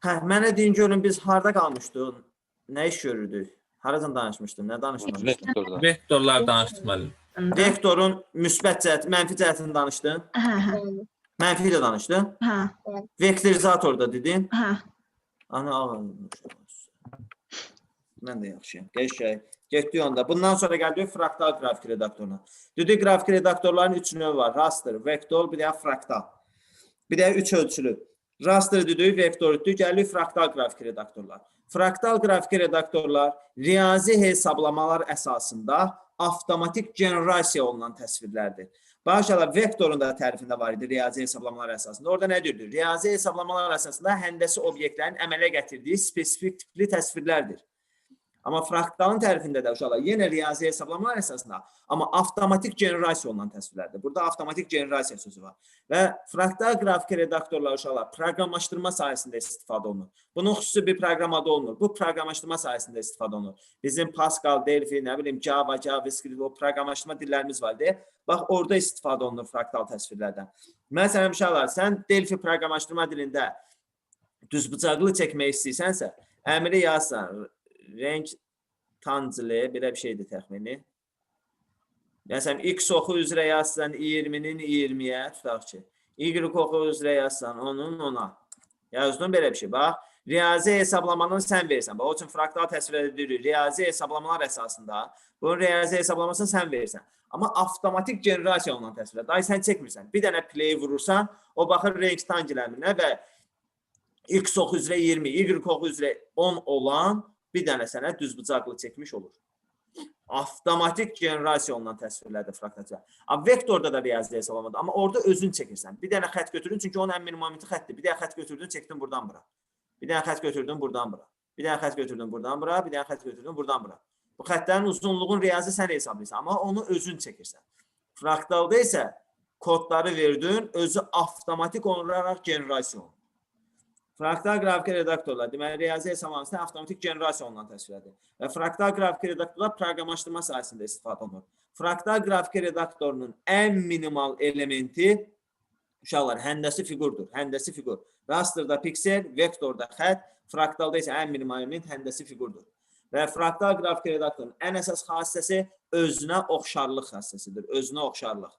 Hə, mənə deyin görün biz harda qalmışdıq? Nə iş görürdük? Haradan danışmışdın? Nə danışmışdın? Vektorda. Vektorlar danışdıq müəllim. Vektorun müsbət cəhət, mənfi cəhətini danışdın. Hə, hə, Mənfi də danışdın. hə, Vektorizator da dedin. hə. Ana ağa. Mən də yaxşıyam. Qəşəng. Getdik onda. Bundan sonra gəldik fraktal qrafik redaktoruna. Dedik qrafik redaktorların üç növü var. Raster, vektor, bir də fraktal. Bir də üç ölçülü. Raster dedik, vektor dedik, gəlirik fraktal qrafik redaktorlar. Fraktal qrafik redaktorlar riyazi hesablamalar əsasında avtomatik generasiya olunan təsvirlərdir. Bağışla, vektorun da tərifində var idi riyazi hesablamalar əsasında. Orada nə deyirdi? Riyazi hesablamalar əsasında həndəsi obyektlərin əmələ gətirdiyi spesifik tipli təsvirlərdir. Amma fraktalın tərifində də uşaqlar yenə riyazi hesablamalar əsasında, amma avtomatik generasiya olunan təsvirlərdir. Burada avtomatik generasiya sözü var. Və fraktal qrafik redaktorlar uşaqlar proqramlaşdırma sahəsində istifadə olunur. Bunun xüsusi bir proqram adı olmur. Bu proqramlaşdırma sahəsində istifadə olunur. Bizim Pascal, Delphi, nə bilim Java, JavaScript o proqramlaşdırma dillərimiz var deyə. Bax orada istifadə olunur fraktal təsvirlərdən. Məsələn uşaqlar, sən Delphi proqramlaşdırma dilində düzbucaqlı çəkmək istəyirsənsə, əmri yazsan, renk tanzili belə bir şeydir təxmini. Məsələn, x oxu üzrə yazsan 20-nin 20-yə tutaq ki. Y oxu üzrə yazsan 10-un 10-a. Yazdın belə bir şey. Bax, riyazi hesablamanı sən verirsən. Bax, o üçün fraktal təsvir edirik. Riyazi hesablamalar əsasında bunun riyazi hesablamasını sən verirsən. Amma avtomatik generasiya olunan təsvirlər. Daha sən çəkmirsən. Bir dənə play vurursan, o baxır renk tangil əmrinə və x oxu üzrə 20, y oxu üzrə 10 olan bir dənə sənə düzbucaqlı çəkmiş olur. Avtomatik generasiya olunan təsvirlərdir fraktal təsvirlər. Amma vektorda da riyazi hesablamadır. Amma orada özün çəkirsən. Bir dənə xətt götürdün, çünki onun ən minimum momenti xəttdir. Bir dənə xətt götürdün, çəkdin buradan bura. Bir dənə xətt götürdün buradan bura. Bir dənə xətt götürdün buradan bura, bir dənə xətt götürdün buradan bura. Bu xəttlərin uzunluğun riyazi sən hesablayırsan, amma onu özün çəkirsən. Fraktalda isə kodları verdin, özü avtomatik olaraq generasiya olunur. Fraktal qrafik redaktorlar, deməli riyazi hesablamasını avtomatik generasiya olunan təsvirlədir. Və fraktal qrafik redaktorlar proqramlaşdırma sahəsində istifadə olunur. Fraktal qrafik redaktorunun ən minimal elementi uşaqlar həndəsi fiqurdur. Həndəsi fiqur. Rasterda piksel, vektorda xətt, fraktalda isə ən minimal element həndəsi fiqurdur. Və fraktal qrafik redaktorun ən əsas xassəsi özünə oxşarlıq xassəsidir. Özünə oxşarlıq.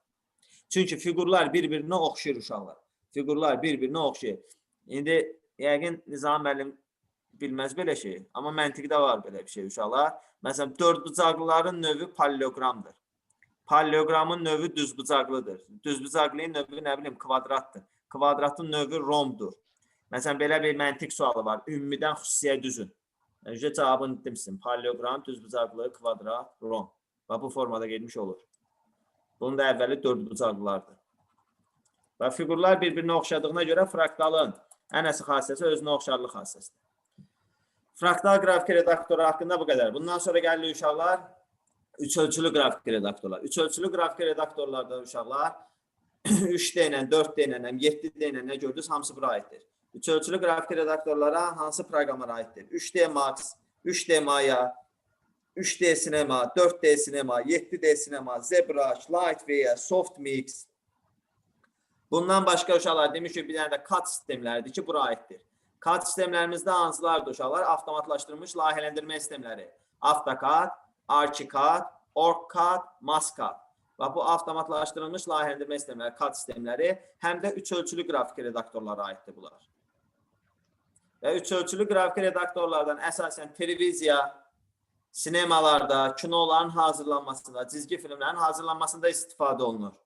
Çünki fiqurlar bir-birinə oxşayır uşaqlar. Fiqurlar bir-birinə oxşayır. İndi yəqin Nizami müəllim bilməz belə şey, amma məntiqdə var belə bir şey uşaqlar. Məsələn, dördbucaqlıların növü paralleloqramdır. Paralleloqramın növü düzbucaqlıdır. Düzbucaqlının növü nə bilim kvadratdır. Kvadratın növü romdur. Məsələn, belə bir məntiq sualı var. Ümumdən xüsusiyə düzün. Yəni, cavabını demişsin. Paralleloqram, düzbucaqlı, kvadrat, rom. Və bu formada gelmiş olur. Bunun da əvvəli dördbucaqlılardır. Və fiqurlar bir-birinə oxşadığına görə fraktalın ən əsas xassəsi özünə oxşarlıq xassəsidir. Fraktal qrafik redaktoru haqqında bu qədər. Bundan sonra gəlirik uşaqlar üç ölçülü qrafik redaktorlar. Üç ölçülü qrafik redaktorlarda uşaqlar 3D ilə, 4D ilə, 7D ilə nə gördünüz hamısı bura aiddir. Üç ölçülü qrafik redaktorlara hansı proqramlar aiddir? 3D Max, 3D Maya, 3D Cinema, 4D Cinema, 7D Cinema, ZBrush, Lightware, SoftMix. Bundan başqa uşaqlar demiş ki, bir dənə də CAD sistemləridir ki, bura aiddir. CAD sistemlərimizdə hansılardır uşaqlar? Avtomatlaşdırılmış layihələndirmə sistemləri. AutoCAD, ArchiCAD, OrgCAD, MassCAD. Və bu avtomatlaşdırılmış layihələndirmə sistemləri, CAD sistemləri həm də üç ölçülü qrafik redaktorlara aiddir bunlar. Və üç ölçülü qrafik redaktorlardan əsasən televiziya, sinemalarda, kinoların hazırlanmasında, cizgi filmlərin hazırlanmasında istifadə olunur.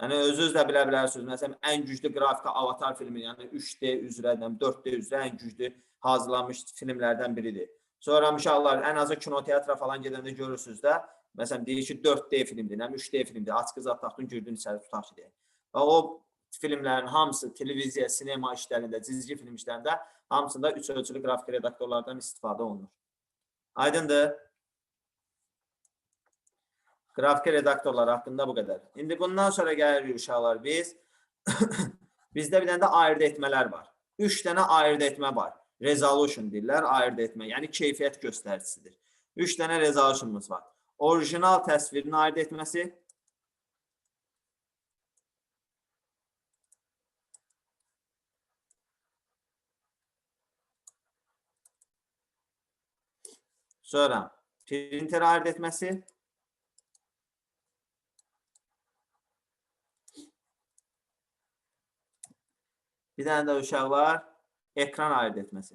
Yəni özünüz də bilə bilərsiniz. Məsələn, ən güclü qrafika Avatar filmi, yəni 3D üzrə, 4D üzrə ən güclü hazırlanmış filmlərdən biridir. Sonra uşaqlar ən azı kinoteatra falan gedəndə görürsünüz də, məsələn deyir ki, 4D filmdir, nə 3D filmdir. Açıq zad taxtın girdin içəri tutaq ki, deyək. Və o filmlərin hamısı televiziya, sinema işlərində, cizgi film işlərində hamısında üç ölçülü qrafik redaktorlardan istifadə olunur. Aydındır? Qrafik redaktorlar haqqında bu qədər. İndi bundan sonra gəlirik uşaqlar biz. Bizdə bir dənə də ayırd etmələr var. 3 dənə ayırd etmə var. Resolution deyirlər, ayırd etmə, yəni keyfiyyət göstəricisidir. 3 dənə resolutionumuz var. Orijinal təsvirin ayırd etməsi, Sonra printer ayırt etməsi. Bir dənə də uşaqlar ekran ayırt etməsi.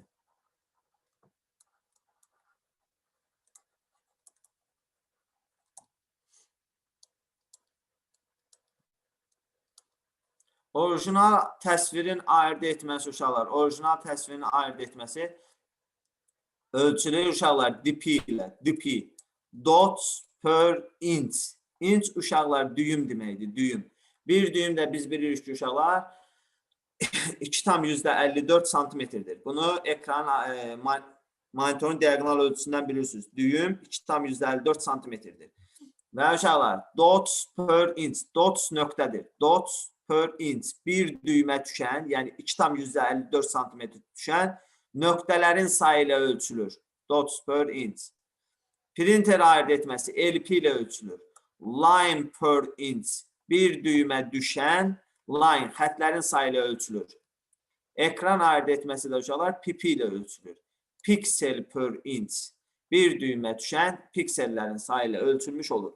Orijinal təsvirin ayırt etməsi uşaqlar, orijinal təsvirin ayırt etməsi ölçülür uşaqlar dp ilə, dp, dots per inch. Inch uşaqlar düyüm deməkdir, düyüm. Bir düyüm də biz bilirik ki uşaqlar 2,54 santimetrdir. Bunu ekran monitorun diaqonal ölçüsündən bilirsiniz. Düyüm 2,54 santimetrdir. Və uşaqlar dots per inch, dots nöqtədir. Dots per inch bir düymə düşən, yəni 2,54 santimetr düşən nöqtələrin sayı ilə ölçülür. Dots per inch. Printer ayırt etməsi LP ilə ölçülür. Line per inch bir düymə düşən line, xətlərin sayı ilə ölçülür. Ekran ayırt etməsi də uşaqlar PP ilə ölçülür. Pixel per inch bir düymə düşən piksellərin sayı ilə ölçülmüş olur.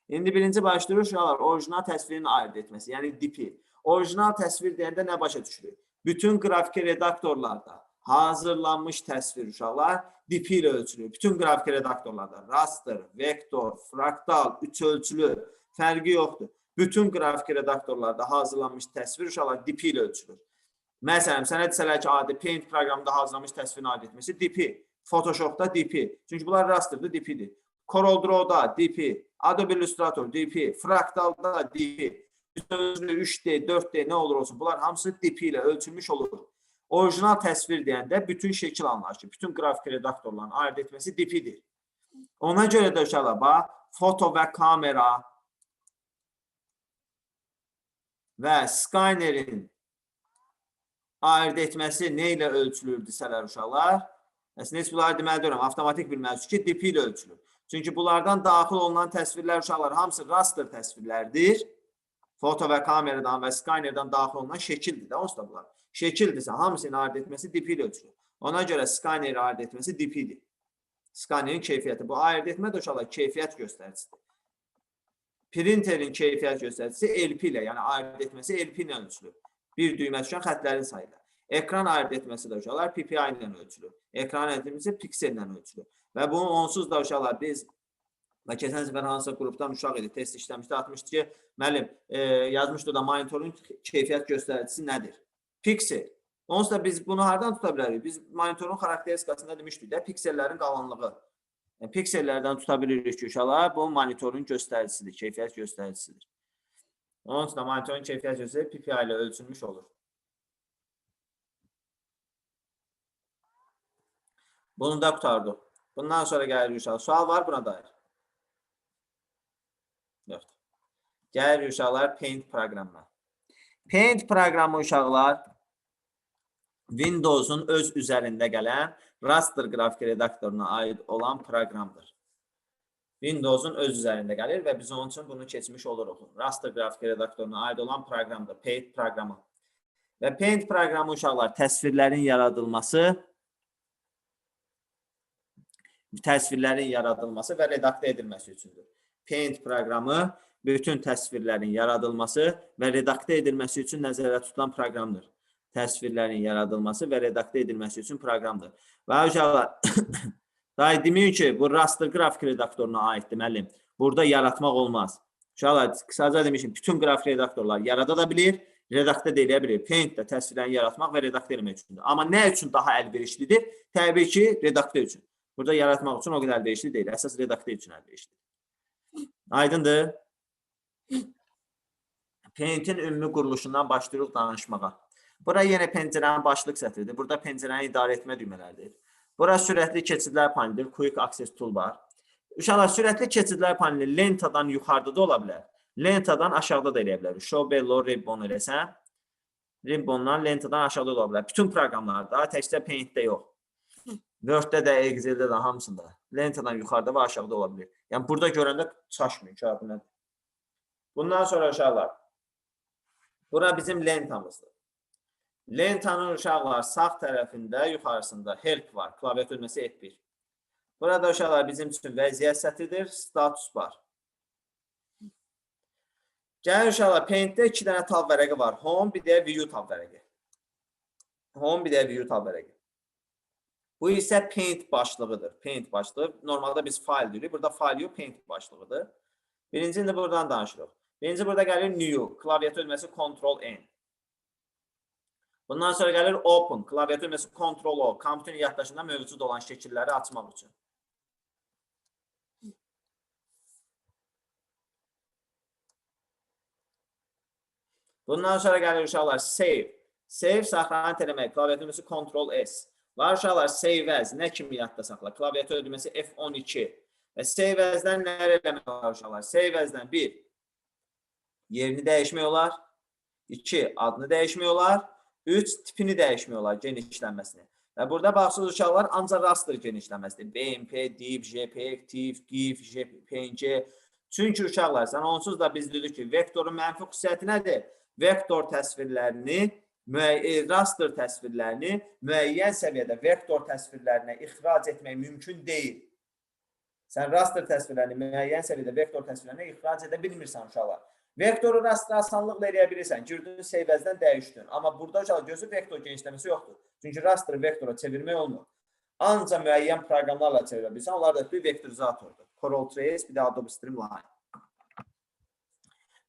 İndi birinci başlayırıq uşaqlar orijinal təsvirin ayırt etməsi, yəni DP. Orijinal təsvir deyəndə nə başa düşürük? Bütün qrafiki redaktorlarda hazırlanmış təsvir uşaqlar DP ilə ölçülür. Bütün qrafiki redaktorlarda raster, vektor, fraktal, üç ölçülü fərqi yoxdur. Bütün qrafiki redaktorlarda hazırlanmış təsvir uşaqlar DP ilə ölçülür. Məsələn, sənə desələr ki, adi Paint proqramında hazırlanmış təsvirin ayırt etməsi DP, Photoshopda DP. Çünki bunlar rasterdir, DP-dir. CorelDRAW-da DP, Adobe Illustrator DP, Fractalda DP, 3D, 4D nə olur olsun, bunlar hamısı DP ilə ölçülmüş olur. Orijinal təsvir deyəndə bütün şəkil anlayışı, bütün qrafik redaktorların ayırt etməsi DP-dir. Ona görə də uşaqlar, bax, foto və kamera və skanerin ayırt etməsi nə ilə ölçülür desələr uşaqlar? Əslində heç bunları deməli deyirəm, avtomatik bilməlisiniz ki, DP ilə ölçülür. Çünki bunlardan daxil olunan təsvirlər uşaqlar hamısı raster təsvirlərdir. Foto və kameradan və skanerdən daxil olunan şəkildir də, onsuz da bunlar. Şəkildirsə, hamısının ayırt etməsi DP ilə ölçülür. Ona görə skaner ayırt etməsi DP-dir. Skanerin keyfiyyəti. Bu ayırt etmə də uşaqlar keyfiyyət göstəricisidir. Printerin keyfiyyət göstəricisi LP ilə, yəni ayırt etməsi LP ilə ölçülür. Bir düymə düşən xətlərin sayı ilə. Ekran ayırt etməsi də uşaqlar PPI ilə ölçülür. Ekran ayırt etməsi piksellə ölçülür. Və bunu onsuz da uşaqlar biz və keçən səfər hansısa qrupdan uşaq idi, test işləmişdi, atmışdı ki, müəllim, yazmışdı da monitorun keyfiyyət göstəricisi nədir? Piksel. Onsuz da biz bunu hardan tuta bilərik? Biz monitorun xarakteristikasında demişdik də, piksellərin qalınlığı. Yəni, piksellərdən tuta bilirik ki, uşaqlar, bu monitorun göstəricisidir, keyfiyyət göstəricisidir. Onun üçün də monitorun keyfiyyət göstəricisi PPI ilə ölçülmüş olur. Bunu da qurtardıq. Bundan sonra gəlirik uşaqlar. Sual var buna dair? Yoxdur. Gəlirik uşaqlar Paint proqramına. Paint proqramı uşaqlar Windows'un öz üzərində gələn raster qrafik redaktoruna aid olan proqramdır. Windows'un öz üzərində gəlir və biz onun üçün bunu keçmiş oluruq. Raster qrafik redaktoruna aid olan proqramdır, Paint proqramı. Və Paint proqramı uşaqlar təsvirlərin yaradılması və redaktə edilməsi üçündür. Paint proqramı bütün təsvirlərin yaradılması və redaktə edilməsi üçün nəzərdə tutulan proqramdır. Təsvirlərin yaradılması və redaktə edilməsi üçün proqramdır. Və uşaqlar, daha deməyin ki, bu raster qrafik redaktoruna aiddir, müəllim. Burada yaratmaq olmaz. Uşaqlar, qısaca demişim, bütün qrafik redaktorlar yarada da bilir, redaktə də eləyə bilir. Paint də təsvirlərini yaratmaq və redaktə eləmək üçündür. Amma nə üçün daha əlverişlidir? Təbii ki, redaktə üçün. Burada yaratmaq üçün o qədər əlverişli deyil. Əsas redaktə üçün əlverişlidir. Aydındır? Paint-in ümumi quruluşundan başlayırıq danışmağa. Bura yenə pəncərənin başlıq sətridir. Burada pəncərəni idarə etmə düymələridir. Bura sürətli keçidlər panelidir. Quick Access Toolbar. Uşaqlar, sürətli keçidlər paneli lentadan yuxarıda da ola bilər. Lentadan aşağıda da eləyə bilər. Show below ribbon eləsən, ribbondan lentadan aşağıda da ola bilər. Bütün proqramlarda, təkcə Paint-də yox. Word-də də, Excel-də də, hamısında. Lentadan yuxarıda və aşağıda ola bilir. Yəni, burada görəndə çaşmayın ki, bu nədir? Bundan sonra uşaqlar, bura bizim lentamızdır. Lentanın uşaqlar sağ tərəfində, yuxarısında Help var. Klaviatur düyməsi F1. Burada uşaqlar bizim üçün vəziyyət sətridir, status bar. Gəlin uşaqlar, Paint-də 2 dənə tab vərəqi var. Home, bir də View tab vərəqi. Home, bir də View tab vərəqi. Bu isə Paint başlığıdır. Paint başlığı. Normalda biz file deyirik. Burada file yox, Paint başlığıdır. Birinci indi buradan danışırıq. Birinci burada gəlir New, klaviatur düyməsi Ctrl N. Bundan sonra gəlir Open, klaviatur düyməsi Ctrl O, kompüterin yaddaşında mövcud olan şəkilləri açmaq üçün. Bundan sonra gəlir uşaqlar Save. Save saxlanət eləmək, klaviatur düyməsi Ctrl S. Var uşaqlar Save As, nə kimi yadda saxla? Klaviatur düyməsi F12. Və Save As-dən nələr eləmək olar uşaqlar? Save As-dən 1. Yerini dəyişmək olar. 2. Adını dəyişmək olar. 3. Tipini dəyişmək olar, genişlənməsini. Və burada baxsız uşaqlar ancaq raster genişlənməsidir. BMP, DIV, JPEG, TIFF, GIF, PNG. Çünki uşaqlar, sən onsuz da biz dedik ki, vektorun mənfi xüsusiyyəti nədir? Vektor təsvirlərini, raster təsvirlərini müəyyən səviyyədə vektor təsvirlərinə ixrac etmək mümkün deyil. Sən raster təsvirlərini müəyyən səviyyədə vektor təsvirlərinə ixrac edə bilmirsən uşaqlar. Vektoru raster asanlıqla eləyə bilirsən. Girdin save as-dən dəyişdin. Amma burada uşaqlar gözü vektor genişləməsi yoxdur. Çünki raster vektora çevirmək olmur. Ancaq müəyyən proqramlarla çevirə bilirsən. Onlar da bir vektorizatordur. Corel Trace, bir də Adobe Streamline.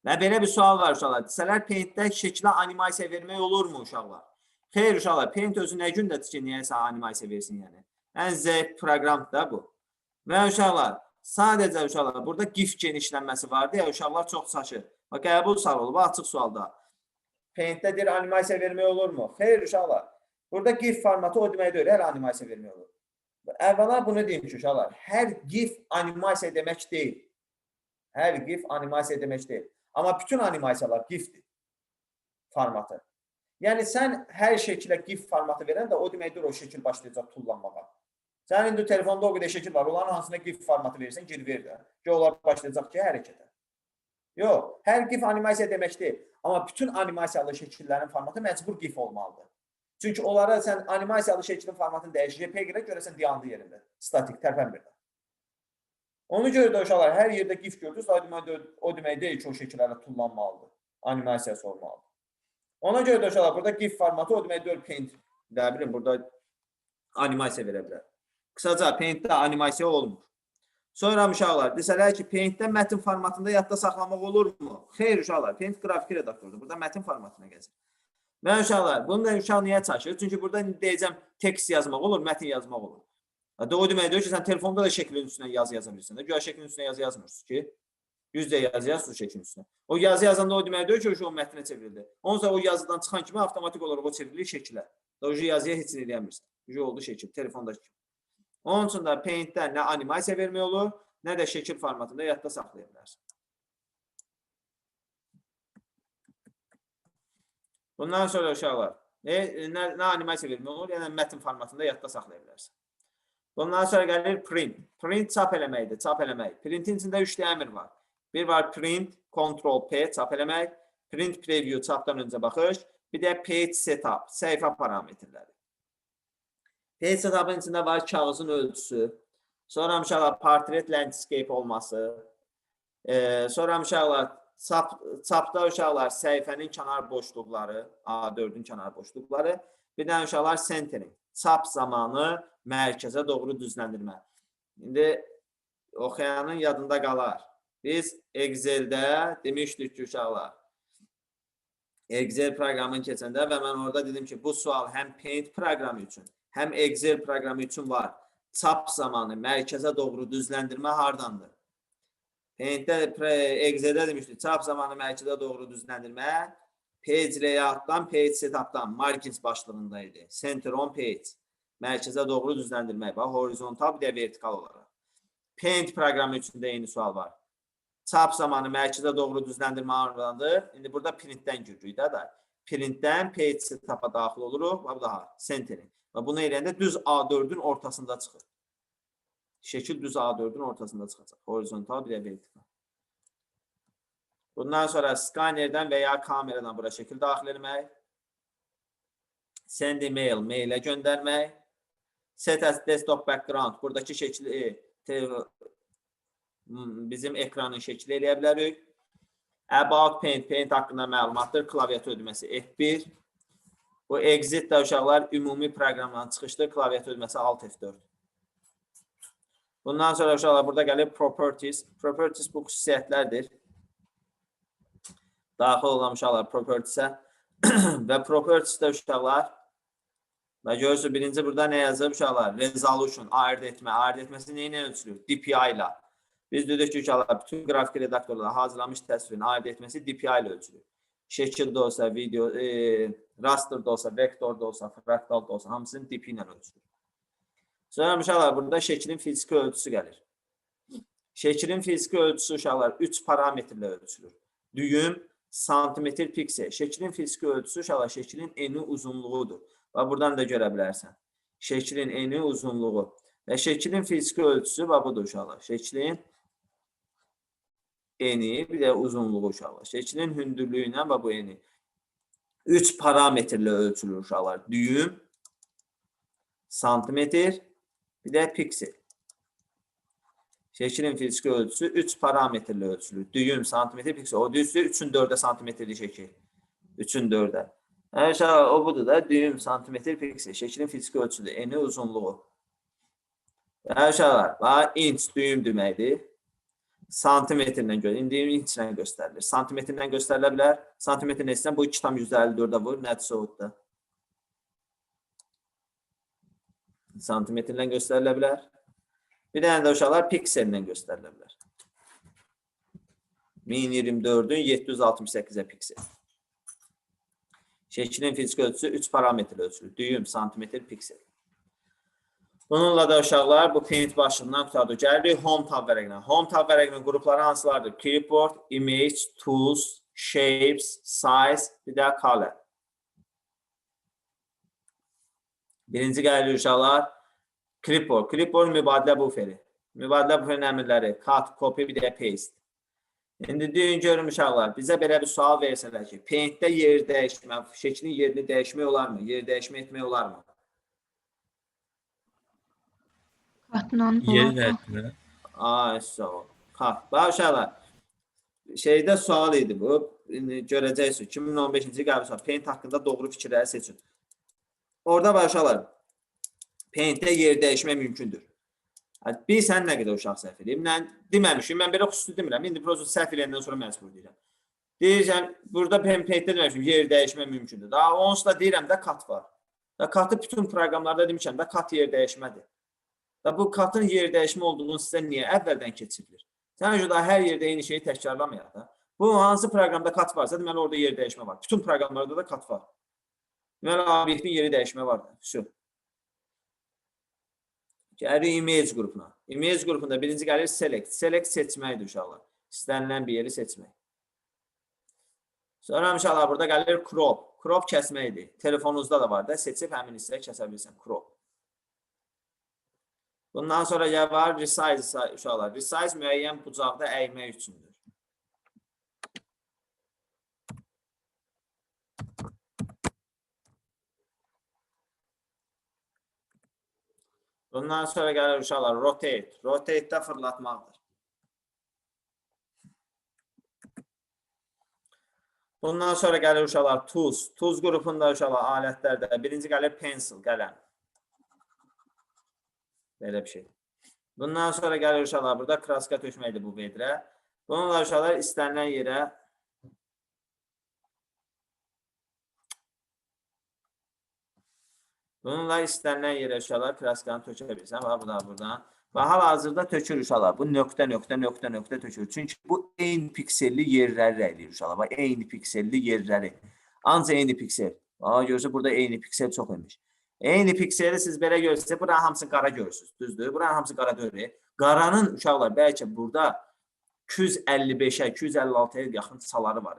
Və belə bir sual var uşaqlar. Desələr Paint-də şəklə animasiya vermək olurmu uşaqlar? Xeyr uşaqlar, Paint özü nə gündədir ki, niyəsə animasiya versin yəni. Ən zəif proqramdır da bu. Və uşaqlar, sadəcə uşaqlar, burada GIF genişlənməsi vardı ya, uşaqlar çox çaşır. Bax, qəbul sual olub, açıq sualda. Paint-də deyir, animasiya vermək olurmu? Xeyr uşaqlar, burada GIF formatı o demək deyil, hər animasiya vermək olur. Əvvəla bunu deyim ki, uşaqlar, hər GIF animasiya demək deyil. Hər GIF animasiya demək deyil. Amma bütün animasiyalar GIF-dir formatı. Yəni sən hər şəkilə GIF formatı verən də o deməkdir o şəkil başlayacaq tullanmağa. Sənin indi telefonda o qədər şəkil var, onların hansına GIF formatı verirsən, gir ver də. Ki, onlar başlayacaq ki, hərəkətə. Yox, hər GIF animasiya demək deyil. Amma bütün animasiyalı şəkillərin formatı məcbur GIF olmalıdır. Çünki onlara sən animasiyalı şəklin formatını dəyişir, JPEG-ə görəsən dayandığı yerində, statik, tərpənmir. Ona görə də uşaqlar, hər yerdə GIF gördünüz, o demək deyil ki, o şəkillərə tullanmalıdır, animasiyası olmalıdır. Ona görə də uşaqlar, burada GIF formatı o demək deyil, Paint, nə bilim, burada animasiya verə bilər. Qısaca, Paint-də animasiya olmur. Sonra uşaqlar, desələr ki, Paint-də mətn formatında yadda saxlamaq olurmu? Xeyr uşaqlar, Paint qrafiki redaktordur. Burada mətn formatına gəzir. Və uşaqlar, bunu da uşaq niyə çaşır? Çünki burada deyəcəm, tekst yazmaq olur, mətn yazmaq olur. O demək deyir ki, sən telefonda da şəklin üstünə yazı yaza bilirsən. Güya şəklin üstünə yazı yazmırsınız ki, yüzdə yazı yazırsınız şəklin üstünə. O yazı yazanda o demək deyir ki, o mətnə çevrildi. Ondan sonra o yazıdan çıxan kimi avtomatik olaraq o çevrilir şəkilə. O yazıya heç nə eləyəmirsən. Oldu şəkil, telefondakı kimi. Onun üçün də Paint-də nə animasiya vermək olur, nə də şəkil formatında yadda saxlaya bilərsən. Bundan sonra uşaqlar, nə animasiya vermək olur, yəni mətn formatında yadda saxlaya bilərsən. Bundan sonra gəlir print. Print çap eləməkdir, çap eləmək. Printin içində 3 dənə əmr var. Bir var print, Ctrl P, çap eləmək. Print preview, çapdan öncə baxış. Bir də page setup, səhifə parametrləri. Page setup'ın içində var kağızın ölçüsü. Sonra uşaqlar portret landscape olması. Sonra uşaqlar çapda uşaqlar səhifənin kənar boşluqları, A4-ün kənar boşluqları. Bir də uşaqlar centering, çap zamanı mərkəzə doğru düzləndirmə. İndi oxuyanın yadında qalar. Biz Excel-də demişdik ki, uşaqlar, Excel proqramını keçəndə və mən orada dedim ki, bu sual həm Paint proqramı üçün, həm Excel proqramı üçün var. Çap zamanı mərkəzə doğru düzləndirmə hardandır? Paint-də, Excel-də demişdik, çap zamanı mərkəzə doğru düzləndirmə Page Layout-dan, Page Setup-dan, Margins başlığında idi. Center on Page. Mərkəzə doğru düzləndirmək. Bax, horizontal, bir də vertikal olaraq. Paint proqramı üçün də eyni sual var. Çap zamanı mərkəzə doğru düzləndirmə hardandır? İndi burada printdən giririk də. Printdən Page Setup-a daxil oluruq. Bax, bu daha centering. Və bunu eləyəndə düz A4-ün ortasında çıxır. Şəkil düz A4-ün ortasında çıxacaq. Horizontal, bir də vertikal. Bundan sonra skanerdən və ya kameradan bura şəkil daxil etmək. Send email, mailə göndərmək. Set as desktop background. Buradakı şəkli bizim ekranın şəkli eləyə bilərik. About Paint, Paint haqqında məlumatdır. Klaviatur düyməsi F1. Bu exit də uşaqlar ümumi proqramdan çıxışdır. Klaviatur düyməsi Alt F4. Bundan sonra uşaqlar burada gəlir Properties. Properties bu xüsusiyyətlərdir. Daxil olan uşaqlar Properties'ə və Properties'də uşaqlar və görürsünüz birinci burada nə yazıb uşaqlar? Resolution, ayırt etmə. Ayırt etməsi nə ilə ölçülür? DPI ilə. Biz dedik ki, uşaqlar bütün qrafik redaktorlarda hazırlanmış təsvirin ayırt etməsi DPI ilə ölçülür. Şəkildə olsa, video, rasterda olsa, vektorda olsa, fraktalda olsa, hamısını DPI ilə ölçülür. Sonra uşaqlar burada şəklin fiziki ölçüsü gəlir. Şəklin fiziki ölçüsü uşaqlar 3 parametrlə ölçülür. Düyüm, santimetr, piksel. Şəklin fiziki ölçüsü uşaqlar şəklin eni uzunluğudur. Və buradan da görə bilərsən. Şəklin eni uzunluğu. Və şəklin fiziki ölçüsü və budur uşaqlar. Şəklin eni, bir də uzunluğu uşaqlar. Şəklin hündürlüyü ilə və bu eni. 3 parametrlə ölçülür uşaqlar. Düyüm, santimetr, bir də piksel. Şəklin fiziki ölçüsü 3 parametrlə ölçülür. Düyüm, santimetr, piksel. O düzdür, 3-ün 4-ə santimetrlik şəkil. 3-ün 4-ə. Yəni, uşaqlar, o budur da, düyüm, santimetr, piksel. Şəklin fiziki ölçüsüdür, eni, uzunluğu. Yəni, uşaqlar, bax, inç düyüm deməkdir. Santimetrlə indi inçlə göstərilir. Santimetrlə göstərilə bilər. Santimetrlə istəyən bu 2,54-ə vur, nəticə odur. Santimetrlə göstərilə bilər. Bir dənə də uşaqlar piksellə göstərilə bilər. 1024-ün 768-ə piksel. Şəklin fiziki ölçüsü 3 parametrlə ölçülür. Düyüm, santimetr, piksel. Bununla da uşaqlar bu Paint başlığından qurtardı. Gəlirik Home tab vərəqinə. Home tab vərəqinin qrupları hansılardır? Clipboard, Image, Tools, Shapes, Size, bir də Color. Birinci gəlir uşaqlar Clipboard. Clipboard mübadilə buferi. Mübadilə buferinin əmrləri cut, copy, bir də paste. İndi deyin görüm uşaqlar, bizə belə bir sual versələr ki, Paint-də yer dəyişmə, şəklin yerini dəyişmək olarmı? Yer dəyişmə etmək olarmı? Qatla Yer olar. dəyişmə. Ay, sağ ol. Cut. Bax uşaqlar, şeydə sual idi bu. İndi görəcəksiniz. 2015-ci il qəbul sual. Paint haqqında doğru fikirləri seçin. Orada bax uşaqlar, Paint-də yer dəyişmək mümkündür. Bilirsən nə qədər uşaq səhv eləyib. Mən deməmişim, mən belə xüsusi demirəm. İndi prosta səhv eləyəndən sonra məcbur deyirəm. Deyirəm, burada Paint-də deməmişim, yer dəyişmək mümkündür. Daha onsuz da deyirəm də cut var. Da cut-ı bütün proqramlarda demişəm də cut yer dəyişmədir. Da bu cut-ın yer dəyişmə olduğunu sizə niyə əvvəldən keçirilir? Sən üçün daha hər yerdə eyni şeyi təkrarlamayaq da. Bu hansı proqramda cut varsa, deməli orada yer dəyişmə var. Bütün proqramlarda da cut var. Deməli obyektin yeri dəyişmə var da. Şu. Gəlirik image qrupuna. Image qrupunda birinci gəlir select. Select seçməkdir uşaqlar. İstənilən bir yeri seçmək. Sonra uşaqlar burada gəlir crop. Crop kəsməkdir. Telefonunuzda da var da seçib həmin hissəyi kəsə bilirsən. Crop. Bundan sonra gəl var resize uşaqlar. Resize müəyyən bucaqda əymək üçündür. Bundan sonra gəlir uşaqlar rotate. Rotate də fırlatmaqdır. Bundan sonra gəlir uşaqlar tools. Tools qrupunda uşaqlar alətlərdə birinci gəlir pencil, qələm. Belə bir şey. Bundan sonra gəlir uşaqlar burada kraska tökməkdir bu vedrə. Bununla uşaqlar istənilən yerə uşaqlar kraskanı tökə bilirsən. Bax, bu da buradan. Və hal-hazırda tökür uşaqlar. Bu nöqtə, nöqtə, nöqtə, nöqtə tökür. Çünki bu eyni pikselli yerləri rəngləyir uşaqlar. Bax, eyni pikselli yerləri. Ancaq eyni piksel. Bax, görürsünüz, burada eyni piksel çox imiş. Eyni pikseli siz belə görürsünüz, buranın hamısı qara görürsünüz. Düzdür? Buranın hamısı qara deyil. Qaranın uşaqlar bəlkə burada 255-ə, 256-ya yaxın çaları var.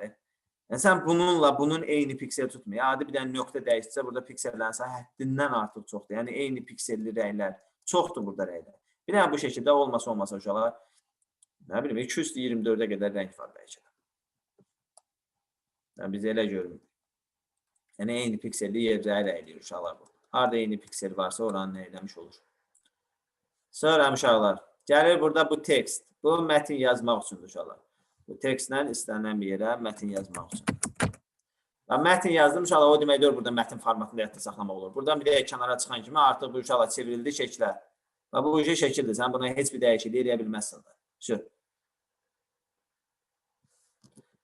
Yəni sən bununla bunun eyni piksel tutmuyor. Adi bir dənə nöqtə dəyişsə burada piksellərin sayı həddindən artıq çoxdur. Yəni eyni pikselli rənglər çoxdur burada rənglər. Bir dənə bu şəkildə olmasa olmasa uşaqlar, nə bilim, 224-ə qədər rəng var bəlkə də. Yəni biz elə görmürük. Yəni eyni pikselli yerləri rəngləyir uşaqlar bu. Harda eyni piksel varsa oranı nə eləmiş olur. Sonra uşaqlar, gəlir burada bu tekst. Bu mətin yazmaq üçündür uşaqlar. Bu tekstlə istənilən bir yerə mətin yazmaq üçün. Və mətin yazdım uşaqlar, o demək deyil burada mətin formatında yadda saxlamaq olur. Buradan bir də kənara çıxan kimi artıq bu uşaqlar çevrildi şəklə. Və bu uşaq şəkildir. Sən buna heç bir dəyişiklik eləyə bilməzsən də. Şu.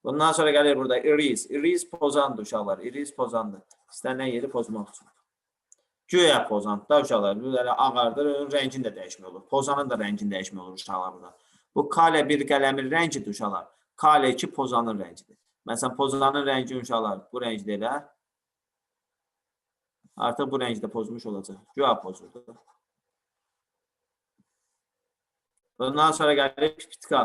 Bundan sonra gəlir burada erase. Erase pozandır uşaqlar. Erase pozandır. İstənilən yeri pozmaq üçün. Güya pozant da uşaqlar. Bu elə ağardır, onun rəngini də dəyişmək olur. Pozanın da rəngini dəyişmək olur uşaqlar burada. Bu Kale 1 qələmin rəngidir uşaqlar. Kale 2 pozanın rəngidir. Məsələn, pozanın rəngi uşaqlar bu rəngdə elə. Artıq bu rəngdə pozmuş olacaq. Güya pozurdu. Bundan sonra gəlir pipitka.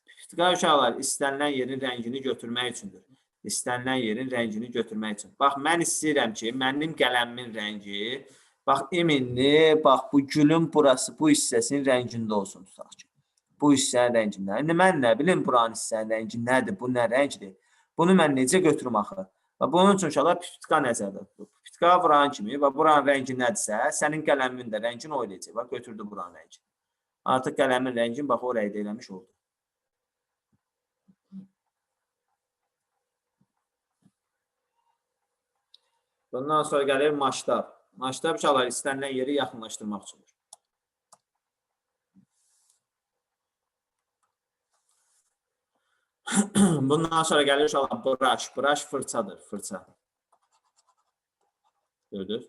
Pipitka uşaqlar istənilən yerin rəngini götürmək üçündür. İstənilən yerin rəngini götürmək üçün. Bax, mən istəyirəm ki, mənim qələmimin rəngi, bax, iminli, bax, bu gülün burası, bu hissəsinin rəngində olsun, tutaq ki. Bu hissənin rəngində. İndi mən nə bilim buranın hissənin rəngi nədir, bu nə rəngdir? Bunu mən necə götürüm axı? Və bunun üçün uşaqlar pipitka nəzərdə tutulur. Pipitka vuran kimi və buranın rəngi nədirsə, sənin qələmin də rəngini o eləyəcək. Bax, götürdü buranın rəngini. Artıq qələmin rəngini bax o rəngdə eləmiş oldu. Bundan sonra gəlir masştab. Masştab uşaqlar istənilən yeri yaxınlaşdırmaq üçündür. Bundan sonra gəlir uşaqlar brush. Brush fırçadır, fırça. Gördünüz?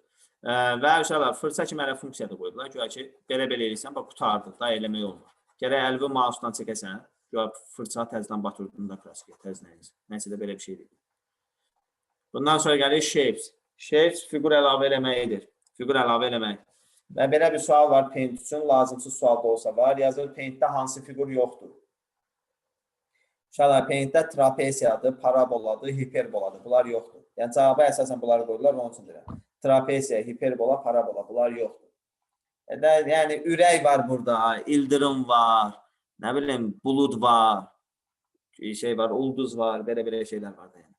Və uşaqlar fırça kimi hələ funksiya da qoyublar. Güya ki, belə-belə eləyirsən, bax qurtardı, daha eləmək olmur. Gərək əlvi mouse'dan çəkəsən, güya fırça təzədən batırdın da kraskaya, təzədən eləyirsən. Nəsə də belə bir şey deyil. Bundan sonra gəlir shapes. Shapes fiqur əlavə eləməyidir. Fiqur əlavə eləmək. Və belə bir sual var Paint üçün, lazımsız sual da olsa var. Yazır Paint-də hansı fiqur yoxdur? Uşaqlar, Paint-də trapesiyadır, paraboladır, hiperboladır. Bunlar yoxdur. Yəni cavaba əsasən bunları qoydular, onun üçün deyirəm. Trapesiya, hiperbola, parabola bunlar yoxdur. Yəni ürək var burada, ildırım var, nə bilim, bulud var, şey var, ulduz var, belə-belə şeylər var da yəni.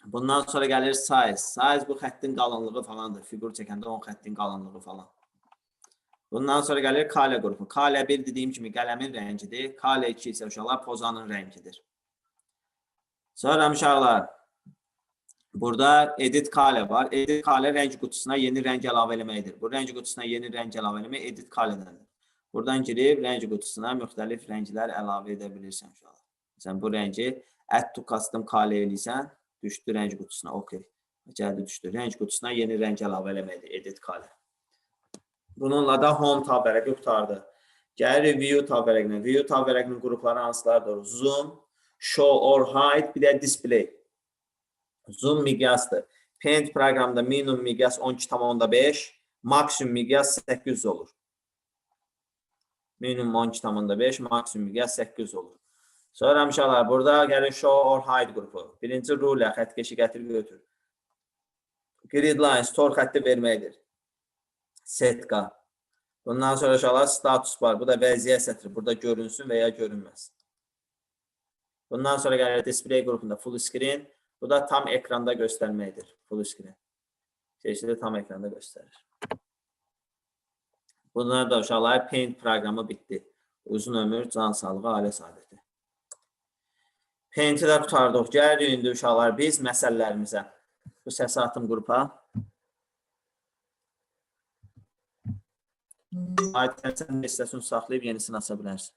Bundan sonra gəlir size. Size bu xəttin qalınlığı falandır. Fiqur çəkəndə onun xəttin qalınlığı falan. Bundan sonra gəlir Kale qrupu. Kale 1 dediyim kimi qələmin rəngidir. Kale 2 isə uşaqlar pozanın rəngidir. Sonra uşaqlar burada edit kale var. Edit kale rəng qutusuna yeni rəng əlavə eləməkdir. Bu rəng qutusuna yeni rəng əlavə eləmək edit kaledəndir. Buradan girib rəng qutusuna müxtəlif rənglər əlavə edə bilirsən uşaqlar. Sən bu rəngi add to custom kale eləyirsən, düşdü rəng qutusuna. Okay. Gəldi düşdü. Rəng qutusuna yeni rəng əlavə eləməkdir edit kale. Bununla da home tab vərəqi qurtardı. Gəlirik view tab vərəqinə. View tab vərəqinin qrupları hansılardır? Zoom, show or hide, bir də display. Zoom miqyasdır. Paint proqramında minimum miqyas 12,5, maksimum miqyas 800 olur. Minimum 12,5, maksimum miqyas 800 olur. Sonra uşaqlar, burada gəlir show or hide qrupu. Birinci rulə, xəttkeşi gətir götür. Grid lines, tor xətti verməkdir. Setka. Bundan sonra uşaqlar status bar. Bu da vəziyyət sətri. Burada görünsün və ya görünməz. Bundan sonra gəlir display qrupunda full screen. Bu da tam ekranda göstərməkdir. Full screen. Seçili tam ekranda göstərir. Bunlar da uşaqlar Paint proqramı bitdi. Uzun ömür, can sağlığı, ailə saadəti. Paint-i də qurtardıq. Gəlirik indi uşaqlar biz məsələlərimizə. Bu səsi atım qrupa. Aytən, sən də istəsən saxlayıb yenisini aça bilərsən.